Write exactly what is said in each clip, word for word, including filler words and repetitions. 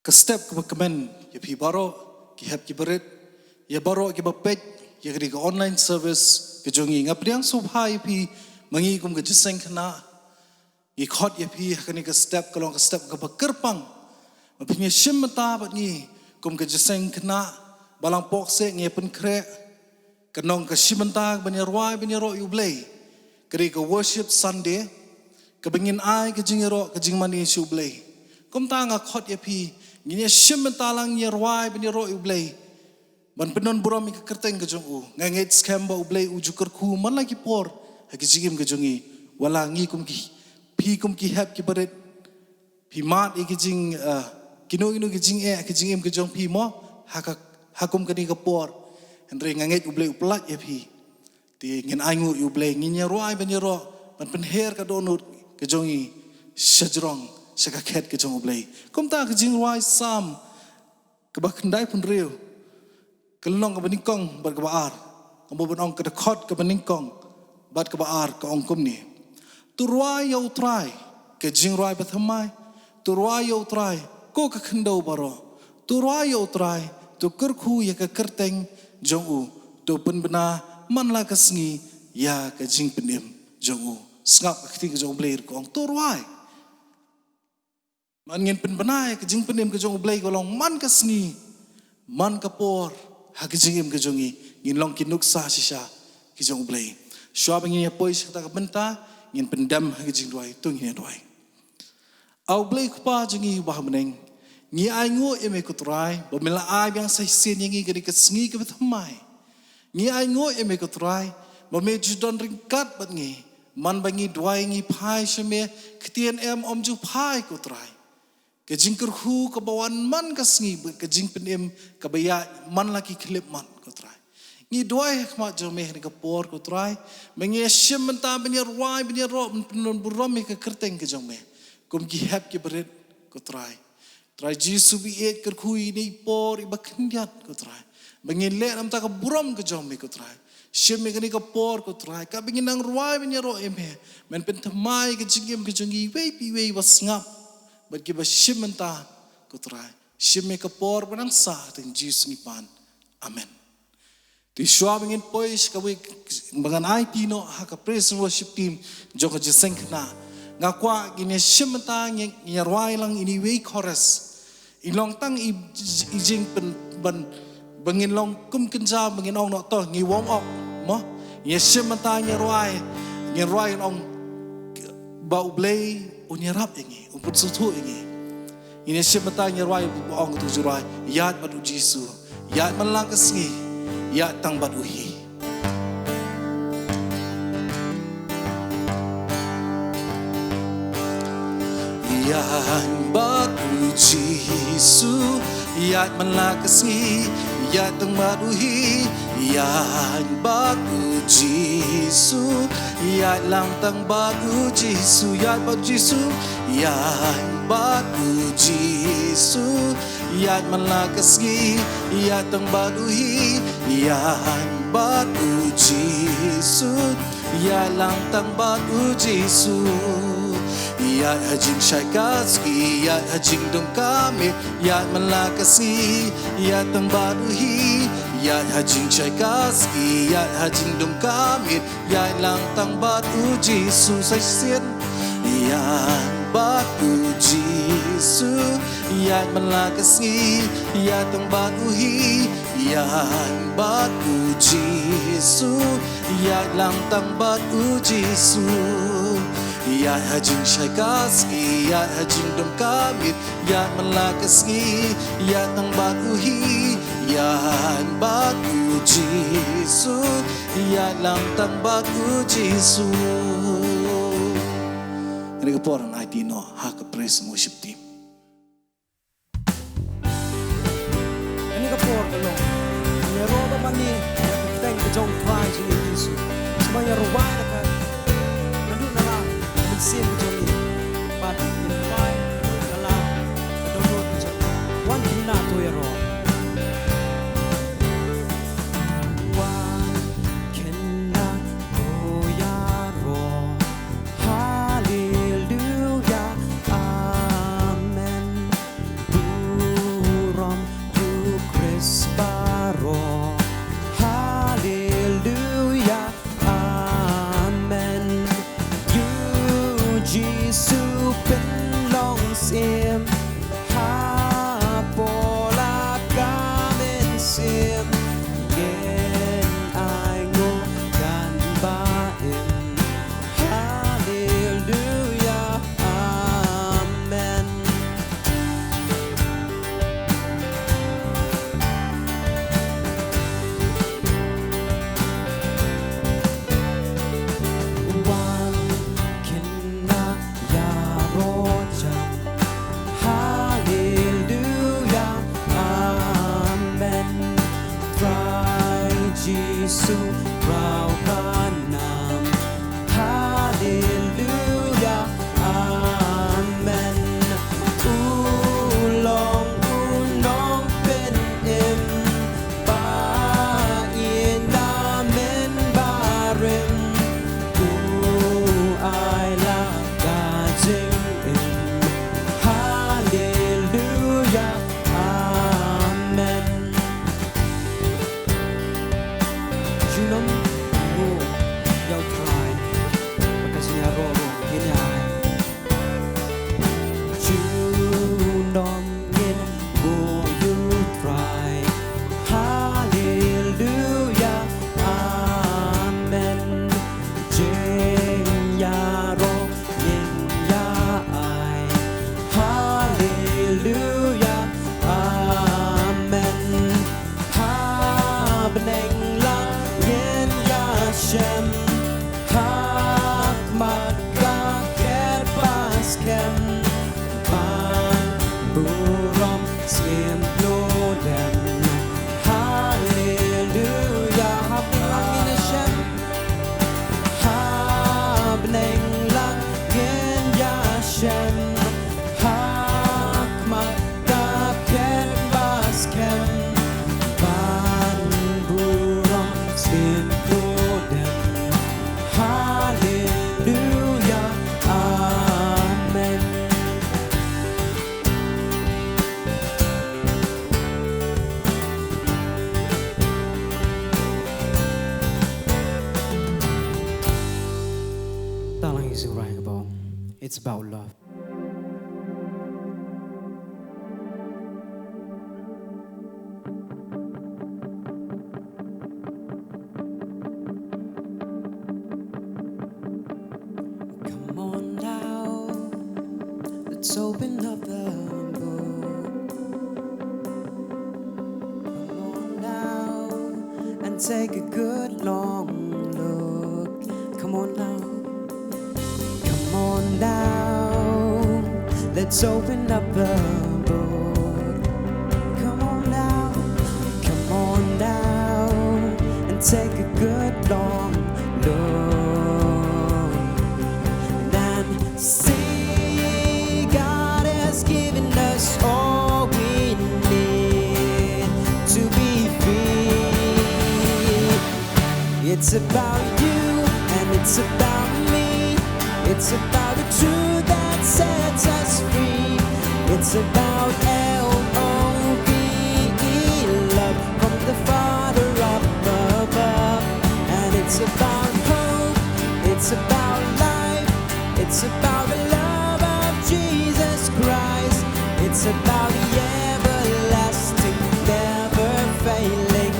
Ka step kaba kmen ïa phi baroh ki hep ki barit, ïa baroh kiba peit ïa kane ka online service ka jong ngi. Nga pdiang sngewbha ïa phi ma ngi kum ka jingïaseng khynnah. Ngi khot ïa phi ha kane ka step, ka long ka step kaba kyrpang. Ma phin ïashim bynta bad ngi kum ka jingïaseng khynnah, balang pok seh ngi pynkhreh. Ka long ka shim bynta ban ïa rwai ban ïaroh ïa U Blei. Ka dei ka Worship Sunday, kaba ngin ai ka jingïaroh ka jingmane sha U Blei. Kumta nga khot ïa phi, ngin ïashim bynta lang ïa rwai ban ïaroh ïa U Blei, ban pyndon burom ïa ka kyrteng ka jong u. Nga ngeit skhem ba U Blei u ju kyrkhu man la ki por ha ki jingim ka jong ngi. Wat la ngi kum ki, phi kum ki hep ki barit, phi mad ïa ki jing, eh, kino kino ki jingeh ha ki jingim ka jong phi mo, ha ka, ha kum kane ka por. Hynrei nga ngeit U Blei u pyllait ïa phi. Te ngin ainguh ïa U Blei, ngin ïa rwai ban ïaroh, ban pynher ka dohnud ka jong ngi sha jrong, sha ka khet ka jong U Blei. Kumta ka jingrwai Salm kaba khyndaiphew hynriew, ka lynnong kaba nyngkong bad kaba ar, kumba ban ong ka dkhot kaba nyngkong bad kaba ar ka ong kumne: To rwai ïa U Trai, ka jingrwai bathymmai. To rwai ïa U Trai, ko ka khyndew baroh. To rwai ïa U Trai, to kyrkhu ïa ka kyrteng jong u. To pynbna man la ka sngi ïa ka jingpynim jong u. Sngap ka ktien ka jong U Blei ruh ka ong to rwai. Man ngin pynbna ïa ka jingpynim ka jong U Blei ka long man ka sngi, man ka por, ha ka jingim ka jong ngi, ngin long ki nuksa shisha ki jong U Blei. Shuwa ba ngin ïa poi sha kata ka bynta, ngin pyndem ha ka jingrwai, to ngin ïa duwai. A U Blei Kpa jong ngi uba ha bneng, ngi ainguh ïa me ko Trai, ba me la ai biang sa shisien ïa ngi kane ka sngi kaba thymmai. Ngi ainguh ïa me ko Trai, ba me ju don ryngkat bad ngi. Man ba ngi duwai ngi phai sha me, ktien em ym ju phai ko Trai. Ka jingkyrkhu kaba wan man ka sngi bad ka jingpynim kaba ïaid man la ki khyllipmat ko Trai. Ngi duwai ha khmat jong me ha kane ka por ko Trai, ba ngi ïashim bynta ban ïa rwai ban ïa roh ban pynlong burom ïa ka kyrteng ka jong me. Kum ki hep ki barit ko Trai. Trai Jisu ba ïeit, kyrkhu ïa kane ka por iba khyndiat ko Trai, ba ngin leh namar ka burom ka jong me ko Trai. Shim ïa kane ka por ko Trai, kaba ngin nang rwai ban ïa roh ïa me, men pynthymmai ka jingim ka jong ngi iwei pa iwei ba sngap bad kiba shim bynta ko Trai. Shim ïa ka por ba nang sah, ha ka kyrteng Jisu ngi pan. Amen. Te shuwa ba ngin poi sha kawei, ba ngan aiti noh ha ka praise and worship team jong ka jingïaseng khynnah, nga kwah ngin ïashim bynta, ngin ïa rwai lang ïa iwei i chorus. I long tang i, i jingpyn, ban, ba ngin long kum kynja ba ngin ong noh to ngi warm up mo. Ngin ïashim bynta, ngin rwai, ngin rwai ngin ong ba U Blei un ïarap ïa ngi, un pynsngewthuh ïa ngi. Ngin ïashim bynta, ngin rwai, ba ong tu ju rwai, ïaid bad U Jisu, ïaid man la ka sngi, ïaid tang bad u hi. Ïaid bad U Jisu, ïaid man la ka sngi, ïaid tang bad u hi. Ïaid bad U Jisu, ïaid lang tang bad U Jisu, ïaid bad U Jisu, ïaid bad U Jisu, ïaid man la ka sngi, ïaid tang bad u hi, ïaid bad U Jisu, ïaid lang tang bad U Jisu. Ïaid ha jingshai ka sngi, ïaid ha jingdum ka miet, ïaid man la ka sngi, ïaid tang bad u hi, ïaid ha jingshai ka sngi, ïaid ha jingdum ka miet, ïaid lang tang bad U Jisu sa shisien. Ïaid bad U Jisu, ïaid man la ka sngi, ïaid tang bad u hi, ïaid bad U Jisu, ïaid lang tang bad U Jisu. Ïaid ha jingshai ka sngi, ïaid ha jingdum ka miet, ïaid man la ka sngi, ïaid tang bad u hi, ïaid bad U Jisu, ïaid lang tang bad U Jisu. Kane ka por ngan aiti noh ha ka praise and worship team. Kane ka por ka long, ngi ïaroh bad ma ngi ïa ka kyrteng ka jong U Trai jong ngi U Jisu. Sngewbha ïa rwai na ka, naduh na la ka mynsiem ka jong ngi. Bad ngin rwai naduh na la ka dohnud ka jong ngi. Wan khynnah to ïaroh. Wan khynnah to ïaroh. Haleluya, amen. U Talang is right about. It's about love. Come on now, let's open up the book. Come on now and take a good long look. Come on now. Come on now. Let's open up the book. Come on now. Come on now and take a good long look. And see, God has given us all we need to be free. It's about you and it's about me. It's about the truth that sets us free. It's about L O V E, love from the Father up above. And it's about hope, it's about life, it's about the love of Jesus Christ. It's about the everlasting, never failing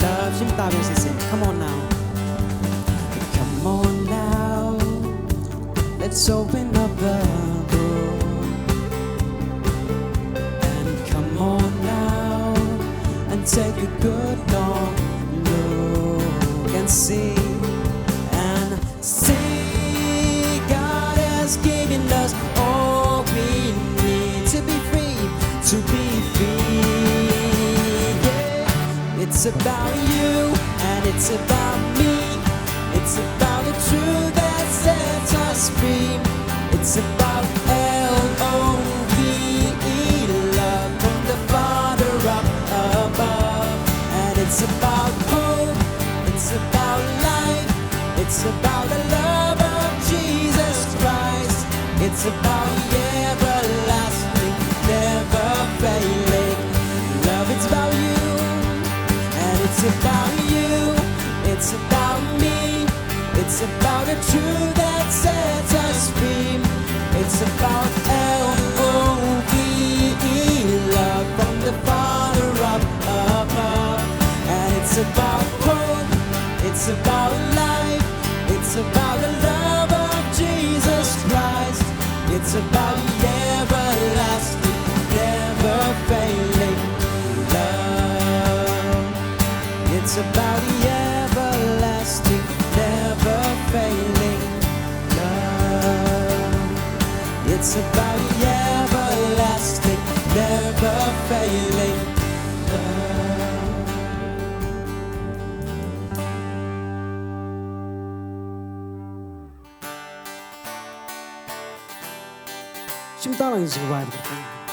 love. Shim ta bang shisien. Come on now. Come on now. Let's open up the book. And come on now and take a good long look and see. And see, God has given us all we need to be free, to be free. Yeah. It's about you and it's about me. It's about the truth that sets us free. It's about L O V E, love from the Father up above. And it's about hope, it's about life, it's about the love of Jesus Christ. It's about the everlasting, never failing love. It's about you, and it's about you, it's about me. It's about the truth that sets us free. It's about L O V E, love from the Father up above. And it's about hope, it's about life, it's about the love of Jesus Christ. It's about the everlasting, never failing love. It's about the everlasting, never failing love. It's about the everlasting, never failing love. Shim ta lang is right.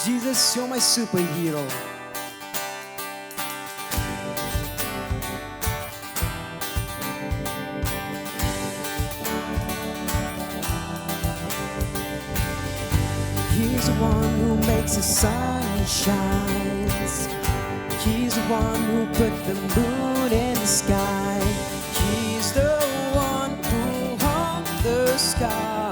Jesus, you're my superhero. He's the one who makes the sun shine. He's the one who put the moon in the sky. He's the one who hung the stars.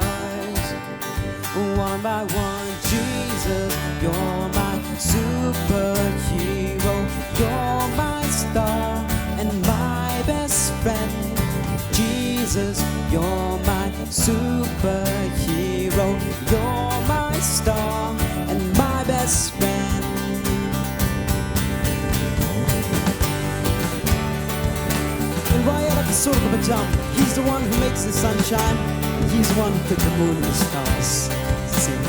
One by one, Jesus, you're my superhero. You're my star and my best friend. Jesus, you're my superhero. You're my star and my best friend. He's the one who makes the sunshine. He's the one who put the moon and the stars. Sing.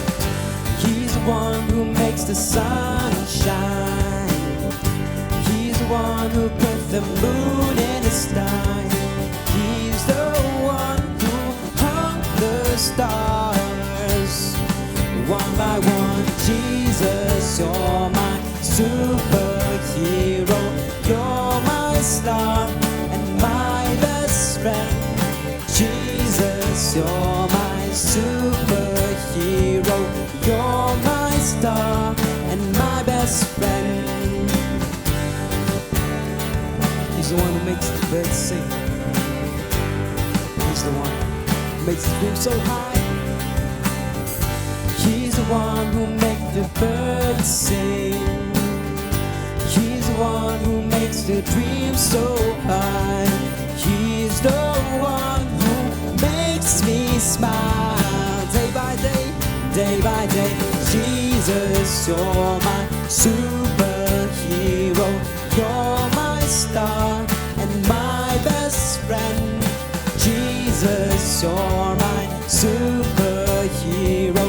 He's the one who makes the sunshine. He's the one who put the moon in the sky. He's the one who hung the stars. One by one, Jesus, you're my superhero. You're my star and my best friend. Jesus, you're my superhero. You're my star and my best friend. He's the one who makes the birds sing. He's the one. Makes the dream so high. He's the one who makes the birds sing. He's the one who makes the dream so high. He's the one who makes me smile. Day by day, day by day. Jesus, you're my superhero. You're my star and my best friend. Jesus, you're my superhero.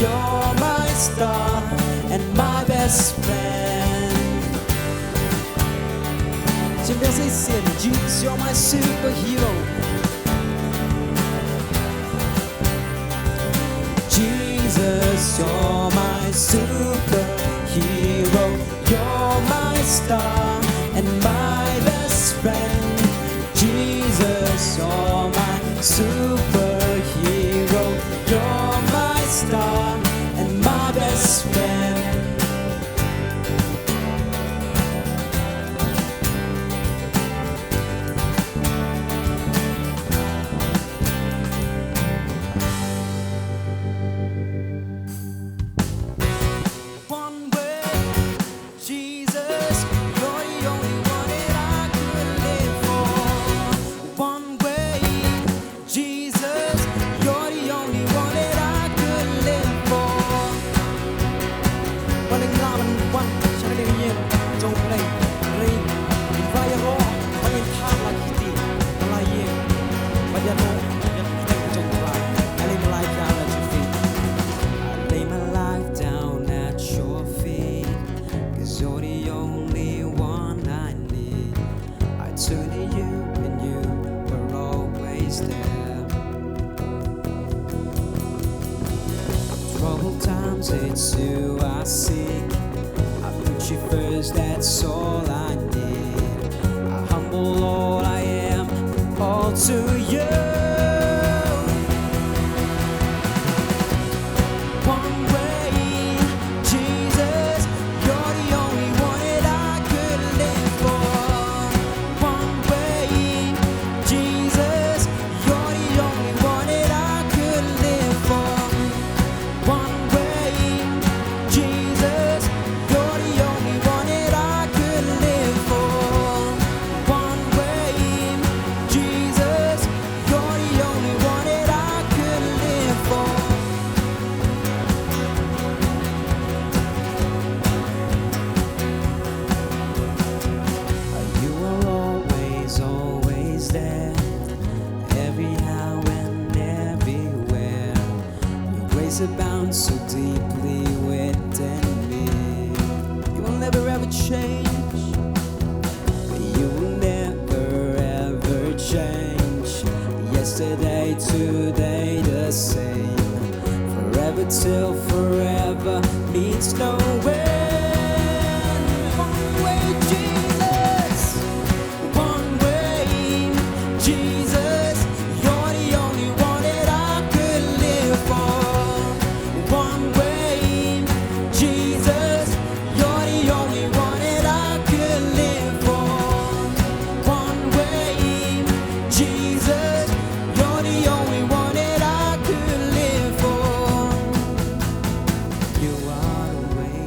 You're my star and my best friend. Sing this, sing. Jesus, you're my superhero. Jesus, you're my superhero. You're my star and my best friend. Jesus, you're my superhero. You're my star and my best friend. One way, Jesus, you're the only one that I could live for. One way, Jesus, you're the only one that I could live for. Wan ïa la wan wan sha ka liang ïing jong U Blei. Ring ïa ka ïaroh, wan ïa ka la kiti la ïing. Wan ïa ka ïaroh jong U Blei. I lay my life down at your feet. I lay my life down at your feet. 'Cause you're the only one I need. I turn to you and you were always there. Troubled times, it's you I seek. I put you first, that's all I need. I humble all I am, all to you. One way, Jesus, you're the only one that I could live for. One way, Jesus, you're the only one that I could live for. One way, Jesus, you're the only one that I could live for. One way, Jesus, you're the only one that I could live for. You are always, always there, every hour and everywhere. Your grace abounds so deeply within me. You will never ever change. You will never ever change. Yesterday, today, the same. Forever till forever means no end. One way, Jesus. One way, Jesus. You're the only one that I could live for. One way, Jesus. You're the only one that I could live for. One way, Jesus. You're the only one that I could live for. You are the way,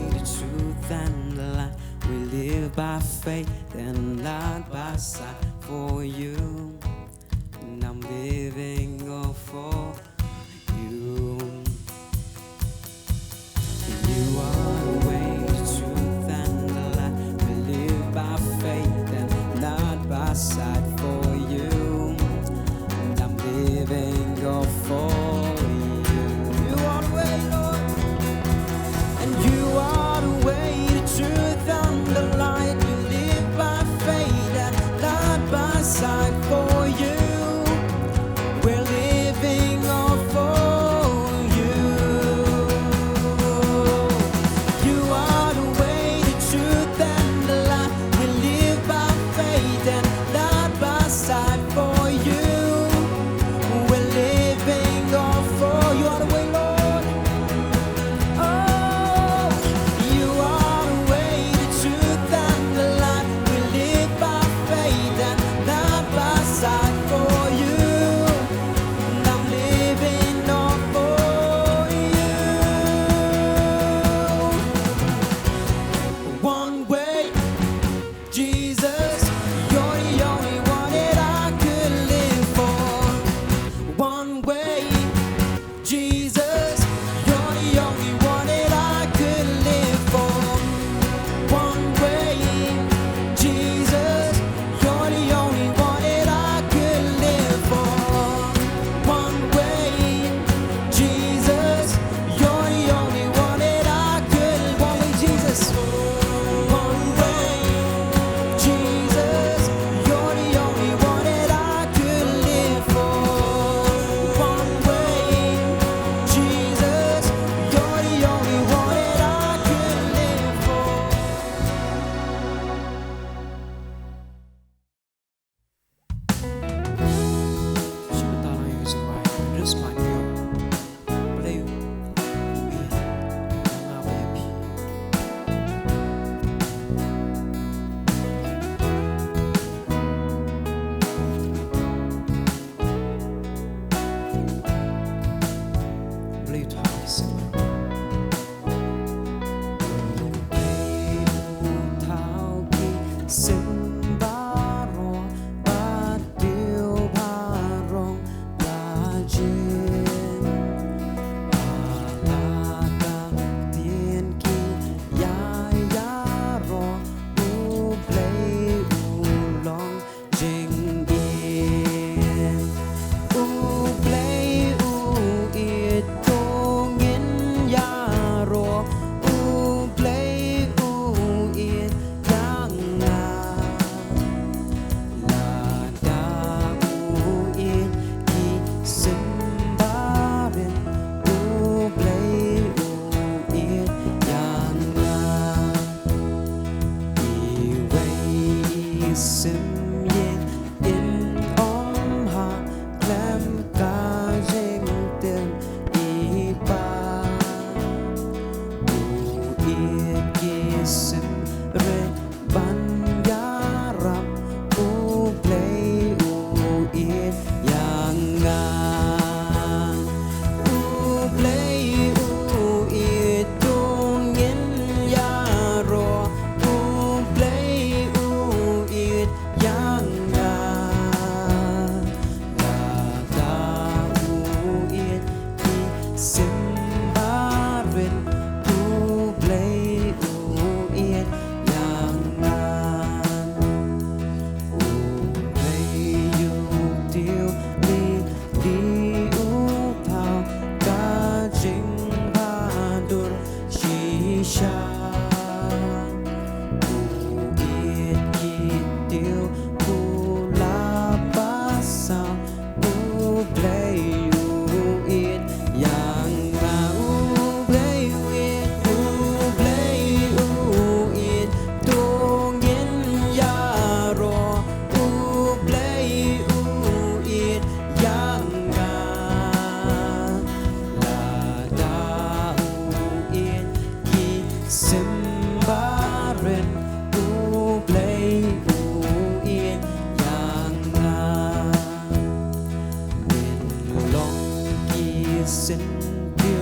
Syntiew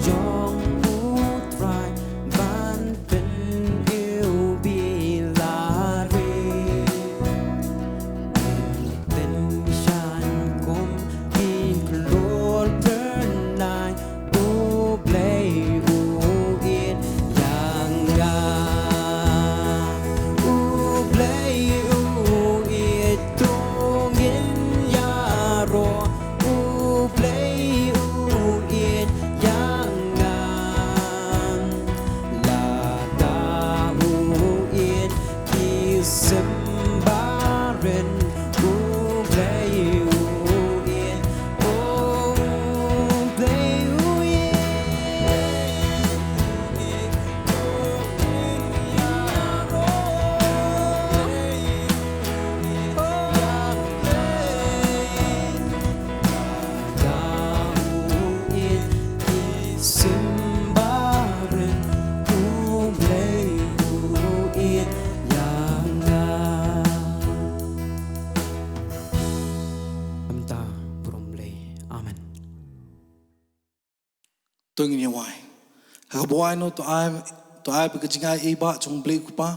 jong U Trai ban pyniubi lari. Pynshai kum ki khlur bnai, U Blei u ïeit ïa nga. U Blei u ïeit, to ngin ïaroh. U Blei u ïeit ïa nga. Lada u ïeit ki symbai, U Blei u ïeit. O, U Blei u ïeit. Amen. To ngin ïa wai. Ha kaba wai no, to ai, to ai ba ka jingai ei ba jong U Blei U Kpa,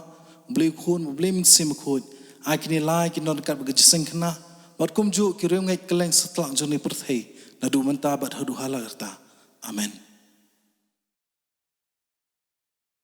U Blei U Khun, U Blei Mynsiem Bakhuid. Ai kine lai kin don kat ba ka jingïaseng khynnah bad kumjuh ki riewngeit kylleng satlak jong kane ka pyrthei, naduh mynta bad haduh hala karta. Amen.